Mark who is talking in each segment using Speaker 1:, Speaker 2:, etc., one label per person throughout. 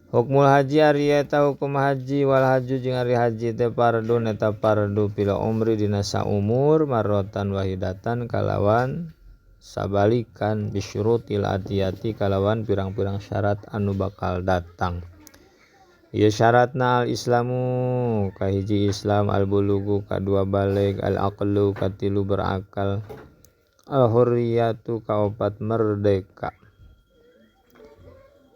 Speaker 1: Hukmul haji ari eta hukum haji wal haju jeung ari haji teh fardun eta fardu fil umri dina saumur marrotan wahidatan kalawan sabalikan bisyurutil atiyati kalawan pirang-pirang syarat anu bakal datang. Ieu syaratna al islamu kahiji Islam, al bulugu kadua balig, al aqlu katilu berakal, al hurriyatu kaopat merdeka.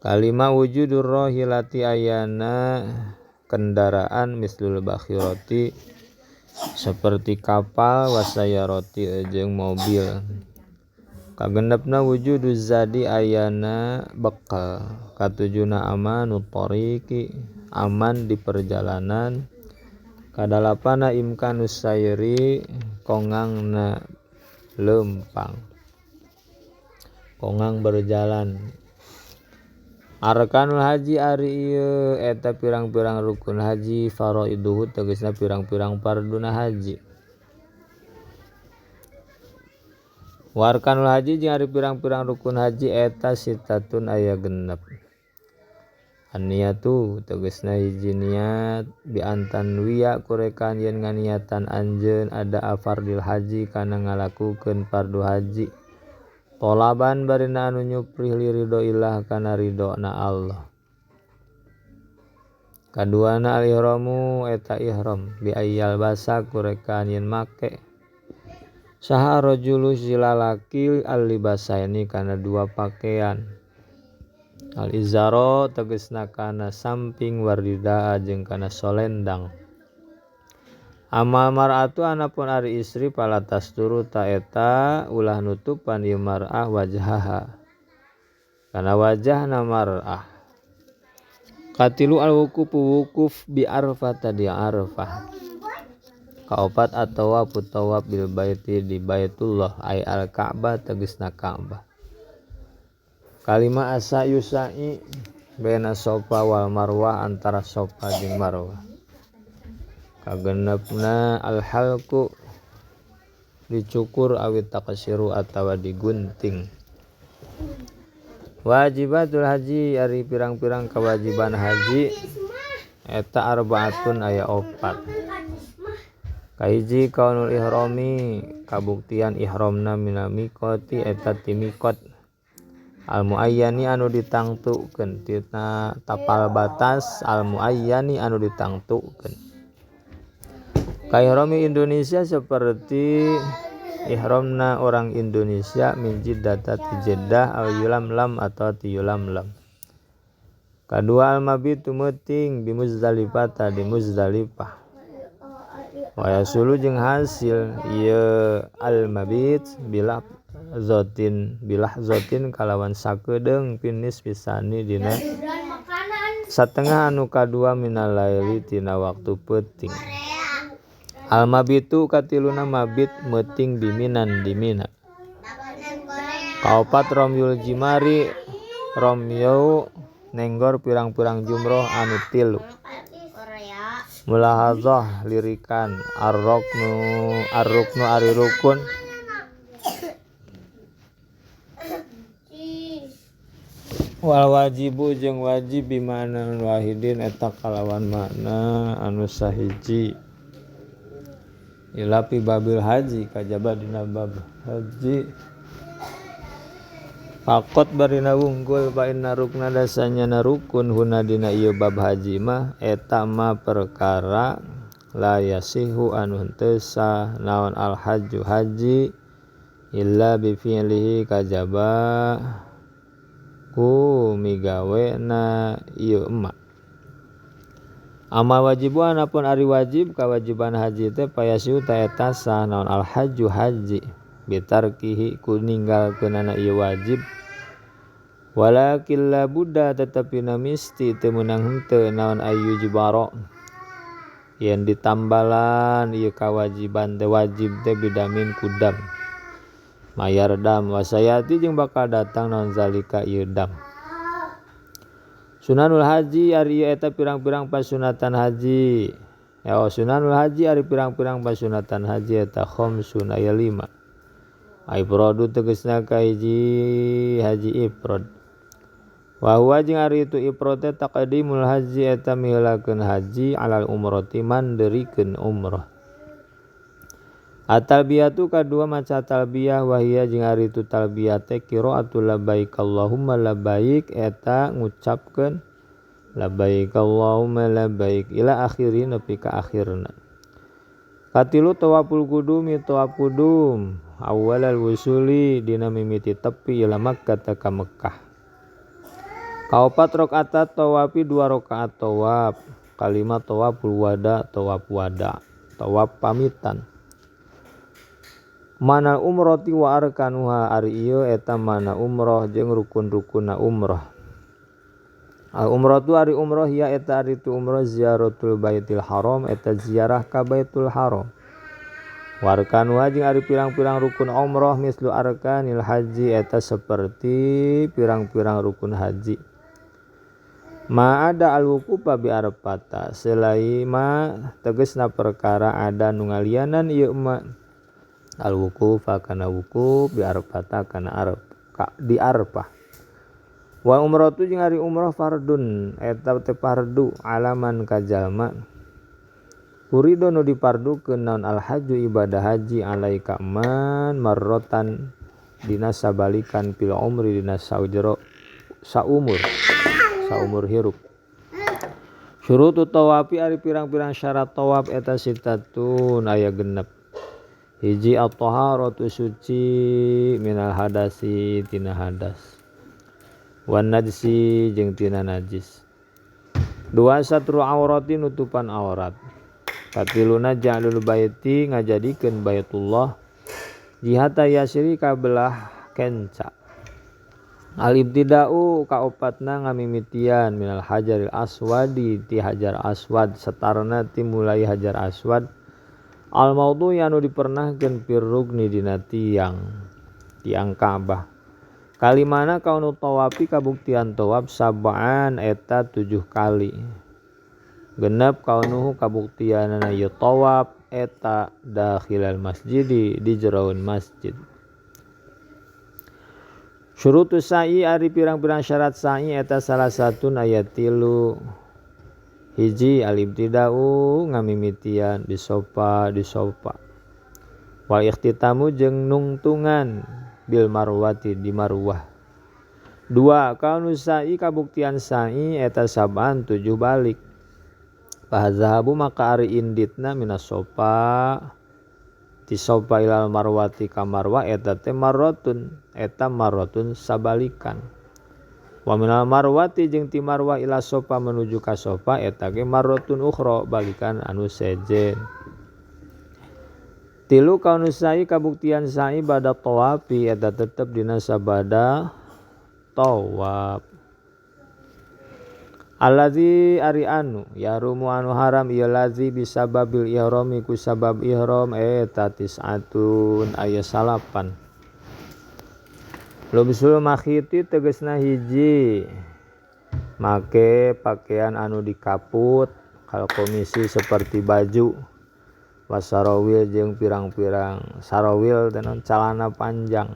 Speaker 1: Kalima wujudur rohilati ayana kendaraan mislul bakhirati seperti kapal wasayaroti jeung mobil. Kagenepna wujuduz zadi ayana bekal. Katujuna amanu tariqi aman di perjalanan. Kadalapana imkanus sayri kongangna lempang, kongang berjalan. Arkanul haji ari ieu eta pirang-pirang rukun haji, faraiduhu tegasna pirang-pirang farduna haji. Warkanul haji jeung ari pirang-pirang rukun haji eta sitatun aya genep. An-niyatu tegasna hiji niat bi antan wiya kurekan yen nganiatan anjeun ada fardil haji kana ngalakukeun fardu haji. Tolaban barina anu nyuprih li ridho ilah kana ridhona Allah. Kaduana al-ihramu eta ihram bi ayyal basa kurekan yen make saha rajulu silalaki al-libasaini kana dua pakaian. Al-izaro tegasna kana samping warida jeung kana solendang. Amal mar'atu anapun ari istri palatas turu ta eta ulah nutupan ieu mar'ah wajhaha kana wajahna mar'ah. Katilu al-wuqufu wukuf bi Arafah di Arafah. Kaopat atawafu tawaf bil baiti di Baitullah ay al-Ka'bah tegasna Ka'bah. Kalima asa yusai baina Sofa wal Marwah antara Sofa jeung Marwah. Kagenepna al-halqu dicukur awit taqsiru atawa digunting. Wajibatul haji ari pirang-pirang kewajiban haji eta arbaatun aya opat. Kahiji kaunul ihrami kabuktian ihramna minal miqati eta ti miqat al muayyani anu ditangtukeun tina tapal batas al muayyani anu ditangtukeun. Kaihrami Indonesia seperti ihramna orang Indonesia min Jiddata ti Jeddah aw yulamlam atau ti yulamlam. Kadua al mabitu meuting di Muzdalifah ta di Muzdalifah. Wa yasulu jeung hasil ieu al mabit bilah zotin kalawan sakedeung pinis pisani dina satengah anu kadua minal laili tina waktu peuting. Al mabitu katiluna mabit meuting biminan di Mina. Kaopat romyul jimari romyu nenggor pirang-pirang jumroh anu tilu. Mulahadzah lirikan arruknu ari rukun wal wajibu jeung wajib bimana wahidin eta kalawan makna anu sahiji. Ilapi babil haji kajaba dina bab haji pakot barina wungkul fa inna rukna dasanya na rukun huna dina ieu bab haji mah eta mah perkara la yasihu anu henteu sah naon al hajju haji illa bi fi'lihi kajaba ku migawena ieu emak. Amal wajibu anapun ari wajib kawajiban haji teh payasiu ta eta sah naon al hajju haji bitarkihi ku ninggalkeunana ieu wajib. Walakin la budda tetapi na misti teu meunang henteu naon ayu jibaro yen ditambalan ieu kawajiban teh wajib teh bidamin kudam mayar dam wasayati jeung bakal datang naon zalika ieu dam. Sunanul haji ari eta pirang-pirang pasunatan haji. Ya sunanul haji ari pirang-pirang pasunatan haji eta khamsun aya 5. Ifradu tegasna ka hiji haji ifrad. Wa huwa jeung ari itu ifrad teh taqdimul haji eta miheulakeun haji alal umrati manderikeun umrah. At-talbiyatu kadua maca talbiyah wahia jeung ari itu talbiyah teh qiraatul labbaik Allahumma labbaik eta ngucapkeun labbaik Allahumma labbaik ila akhiri nepi ka akhirna. Katilu tawaful qudumi tawaf qudum awalal wusuli dina mimiti tepi ila Makkah ka Mekkah. Kaopat rakaat tawafi 2 rakaat tawaf. Kalima tawaful wada tawaf wada tawaf pamitan. Mana umrati wa arkanuha ari ieu eta mana umroh jeung rukun-rukunna umroh. Al umratu ari umroh ya eta ari tu umroh ziaratul baitil haram eta ziarah ka Baitul Haram. Warkanuha jeung ari pirang-pirang rukun umroh mislu arkanil haji eta seperti pirang-pirang rukun haji. Ma ada al wuqufa bi arfata selain ma tegesna perkara ada nu ngalianan ieu ma al wuqufa kana wuquf bi arfata kana arfa di arfah. Wa umratu jeung ari umrah fardun eta teh fardu alaman ka jalma urido nu dipardukeun naon al haju ibadah haji alaika man marrotan dina sabalikan fil umri dina saujero saumur saumur hirup. Syurutu tawafi ari pirang-pirang syarat tawaf eta sitatun aya genep. Hiji at-taharatu suci minal hadasi tina hadas wan najsi jeung tina najis. Dua satru aurati nutupan aurat. Katiluna ja'lul baiti ngajadikeun Baitullah jihata yasri kabelah kenca. Al ibtida'u kaopatna ngamimitian minal hajaril aswadi ti hajar aswad satarna ti mulai hajar aswad. Al maudhu anu dipernahkeun firrukni dina tiang tiang Ka'bah. Kalimana kaunu tawafi kabuktian tawaf sab'an eta 7 kali. Genep kaunuhu kabuktianana ieu tawaf eta dakhilal masjidi di jeroan masjid. Syurutus sa'i ari pirang-pirang syarat sa'i eta salah satu ayat 3. Hiji al-ibtida'u ngamimitian bisopa disopa. Wal ikhtitamu jeung nungtungan bil marwati di marwah. Dua kaunu sa'i kabuktian sa'i eta sab'an 7 balik. Fazahabu maka ari inditna minas sopa ti sopa ilal marwati ka marwah eta teh marratun eta marratun sabalikan. Wa minal marwati jeung ti marwah ila sopa menuju ka sopa eta ge marratun ukhra balikan anu sejen. Tilu kaunu sa'i kabuktian sa'i bada tawafi eta tetep dina sabada tawaf. Allazi ari anu yarumu anu haram ieu lazi bisababil ihrami ku sabab ihram eta tis'atun aya 9. Lubsul makhiti tegesna hiji make pakaian anu dikaput kal komisi seperti baju wasarawil jeung pirang-pirang sarawil teh naon calana panjang.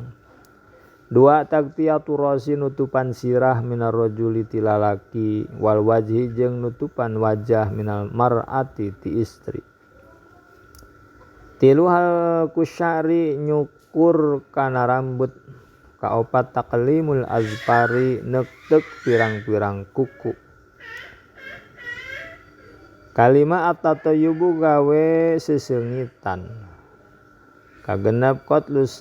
Speaker 1: Dua tagtiyatu rasi nutupan sirah minar rajuli ti lalaki wal wajhi jeung nutupan wajah minal mar'ati ti istri. Tilu hal kusyari nyukur kana rambut. Kaopat taqlimul azfari nektek pirang-pirang kuku. Kalima at-tatayyubu gawe sesengitan. Kagenep qatlus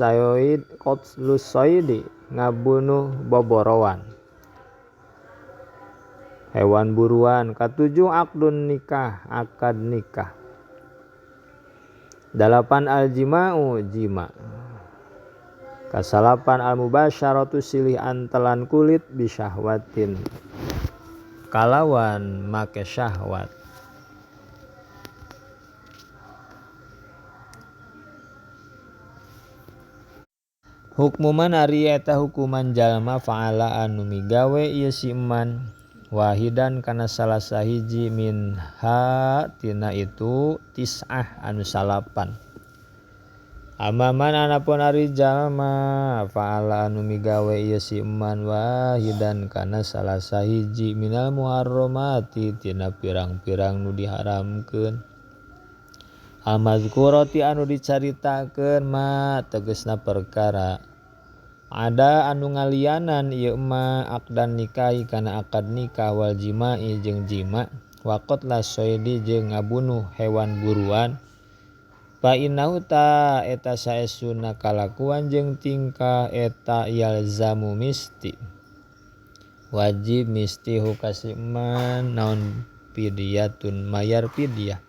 Speaker 1: saidi ngabunuh boborowan hewan buruan. Katujuh akdun nikah akad nikah. 8 aljima'u jima. Kasalapan almubasyaratu silih antelan kulit bisyahwatin kalawan make syahwat. Hukmuman ari eta hukuman jalma fa'ala anu migawe ieu si eman wahidan kana salah sahiji min ha tina itu tis'ah anu 9. Amaman anapun ari jalma fa'ala anu migawe ieu si eman wahidan kana salah sahiji minal muharramati tina pirang-pirang nu diharamkeun al mazkurati anu dicaritakeun ma tegasna perkara ada anu ngalianan ieu ma aqdan nikahi kana akad nikah wal jima'i jeung jima wa qatla saidi jeung ngabunuh hewan buruan fa innahu ta eta saestuna kalakuan jeung tingkah eta yalzamu misti wajib misti hukasiman naon fidyatun mayar fidyah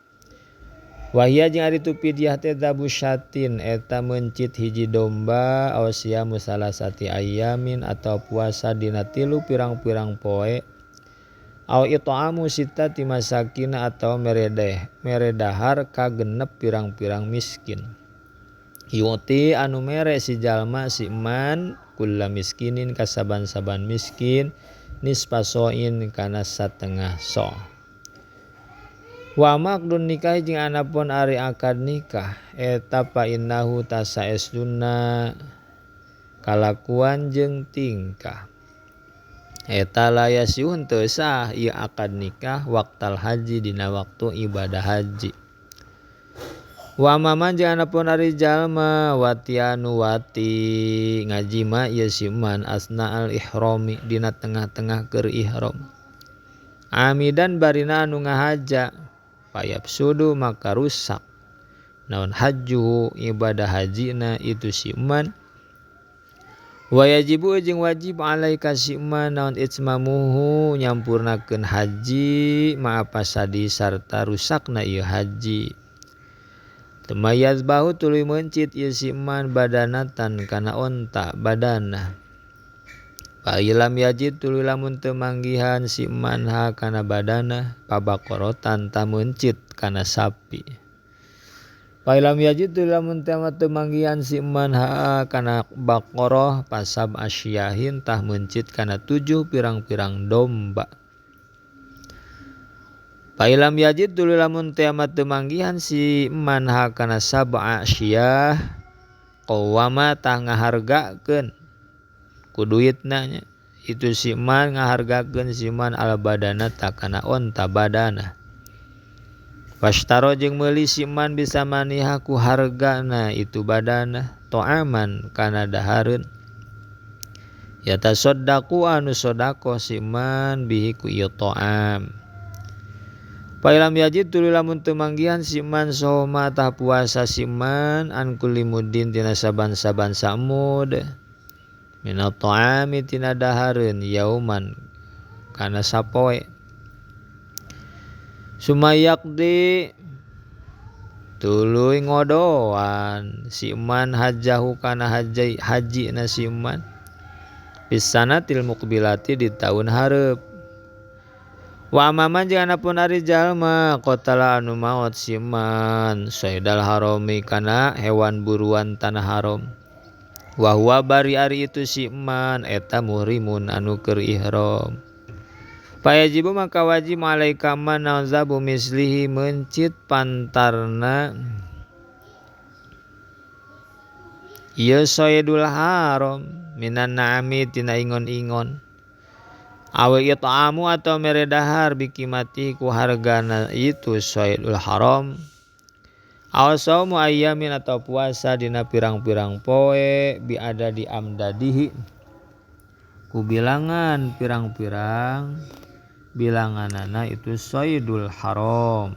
Speaker 1: wahia jeung ari tu fidyah teh dzabu syatin eta meuncit hiji domba aw siyamu salasati ayyamin atau puasa dina tilu pirang-pirang poe aw it'amu sittati masakina atau meredahar ka genep pirang-pirang miskin yuti anu mere si jalma si eman kulla miskinin ka saban-saban miskin nisfa soin kana satengah so. Wa maqdun nikah jeung anapun ari akad nikah eta fa innahu tasaestuna kalakuan jeung tingkah eta layasiun teu sah ieu akad nikah waqtal haji dina waktu ibadah haji. Wa maman jeung anapun ari jalma watianu wati ngajima ieu si man asna al ihrami dina tengah-tengah keur ihram amidan barina anu ngahaja payapsudu maka rusak naon hajjuhu ibadah hajina itu si man. Wa yajibu jeung wajib alaika si man naon itmamuhu nyampurnakeun haji ma'apasadi sarta rusakna ieu haji. Tumayaz bahu tuluy meuncit ieu si man badanatan kana onta badana. Fa ilam yajid tuluy lamun teu manggihan si man ha kana badana pabaqaratan ta meuncit kana sapi. Fa ilam yajid tuluy lamun teu manggihan si man ha kana baqarah pasab asyahin tah meuncit kana 7 pirang-pirang domba. Fa ilam yajid tuluy lamun teu manggihan si man ha kana sab'a asyah qawama tah ngahargakeun ku duitna nya itu si man ngahargakeun si man al badana ta kana onta badana. Washtaro jeung meuli si man bisa maniha ku hargana itu badana to'aman kana dahareun ya tasaddaqu anu sedekah si man bihi ku ieu to'am. Fa ilam yajid tuluy lamun teu manggihan si man soma tah puasa si man an kulli muddin tina saban-saban samud minat ta'ami tina dahareun yauman kana sapoe. Sumayaqdi tuluy ngodoan si man hajahu kana haji na si man bisanatil muqbilati di taun hareup. Wa amaman jeung anapun ari jalma qatala anu maot si man saidal harami kana hewan buruan tanah haram wa huwa bari ari itu si man eta muhrimun anu keur ihram. Payajibu maka wajib alaika man nazabu mislihi meuncit pantarna ieu saidul haram minan na'ami tina ingon-ingon awe it'amu atau mere dahar bikimati ku hargana itu saidul haram aw saumu ayyamin atau puasa dina pirang-pirang poe bi ada di amdadihi ku bilangan pirang-pirang bilanganana itu saidul haram.